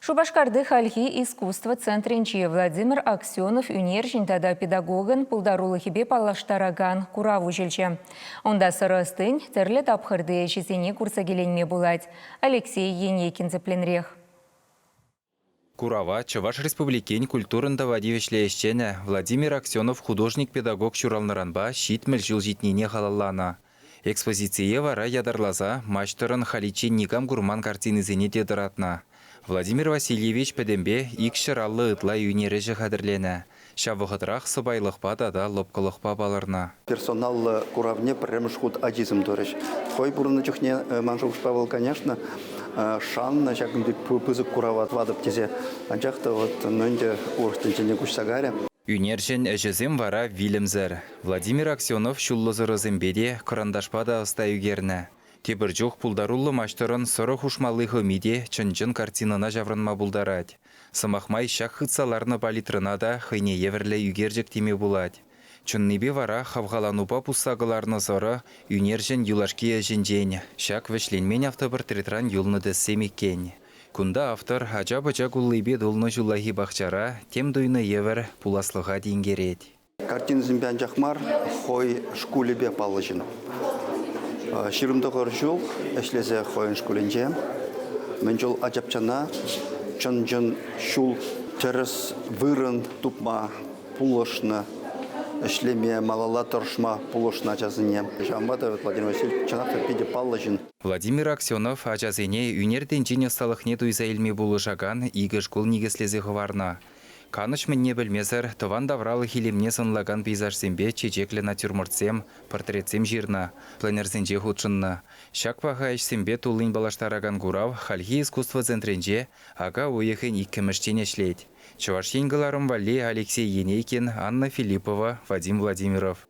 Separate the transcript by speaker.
Speaker 1: Шупашкарти хальхи искусство центрӗнче Владимир Аксенов ӳнерҫӗн тата педагогӑн пултарулӑхӗпе паллаштаракан курав уҫӑлчӗ. Унта сӑрӑ ӑстин тӗрлӗ тапхӑрти ӗҫӗсене курса киленме пулать. Алексей Енейкин тӗплӗнрех.
Speaker 2: Курава Чӑваш Республикин культурӑн тава тивӗҫлӗ ӗҫченӗ Владимир Аксенов художник-педагог ҫуралнӑранпа 70 ҫул ҫитнине халалланӑ. Экспозицие вара ятарласа маҫтӑрӑн халиччен никам курман картинисене те тӑратнӑ. Владимир Васильевич пӗтӗмпе 250 ытла ӳнер ӗҫӗ хатӗрленӗ. Ҫав вӑхӑтрах сӑпайлӑхпа тата лӑпкӑлӑхпа палӑрнӑ.
Speaker 3: Персоналлӑ куравне пӗрремӗш хут ачисем турӗҫ. Хӑй пурӑннӑ чухне ман шухӑшпа вӑл, конечно, шаннӑ ҫакӑн пек пысӑк курава тӑватӑп тесе. Анчах та вот ӗнтӗ урӑх тӗнчене куҫса кайрӗ.
Speaker 2: Ӳнерҫӗн ӗҫӗсем вара вилӗмсӗр. Владимир Аксенов ҫуллӑ сӑрӑсемпе те, кӑранташпа та ӑста ӳкернӗ. Тепӗр чух пултаруллӑ маҫтӑрӑн сӑрӑ хушмалли хӑми те чӑн-чӑн картинӑна ҫаврӑнма пултарать. Сӑмах май, ҫак хытса ларнӑ палитрӑна та хӑйне евӗрлӗ ӳкерчӗк теме пулать. Чӑннипе вара хавхаланупа пусса кӑларнӑ сӑрӑ ӳнерҫӗн юлашки ӗҫӗнчен, ҫак вӗҫленмен автопортретран юлнӑ тӗссем иккен. Кунта автор ача-пӑча куллипе тулнӑ ҫуллахи пахчара тем туйнӑ евӗр пуласлӑха тинкерет.
Speaker 3: Картинӑсемпе анчах мар, хӑй шкулӗпе паллӑ ҫын. 29 ҫул ӗҫлесе хӑйӗн шкулӗнче мӗн чул ачапчана чӑн-чӑн ҫул тӗрӗс вырӑн тупма пулӑшнӑ, ӗҫлеме, малалла тӑрӑшма пулӑшнӑ ачасене. Ҫавӑнпа та Владимир Васильевич чӑнах та питӗ паллӑ ҫын.
Speaker 2: Владимир Аксенов ачасене ӳнер тӗнчин ӑсталӑхне туйса илме пулӑшакан икӗ шкул никӗслесе хӑварнӑ. Канӑҫ мӗнне пӗлмесӗр тӑван тавралӑх илемне сӑнлакан пейзажсемпе чечеклӗ натюрмортсем, портретсем ҫырнӑ, пленэрсенче хутшӑннӑ. Ҫак паха ӗҫсемпе туллин паллаштаракан курав хальхи искусство центрӗнче ака уйӑхӗн иккӗмӗшчен ӗҫлет. Чӑваш Ен кӑларӑм валли Алексей Енейкин, Анна Филиппова, Вадим Владимиров.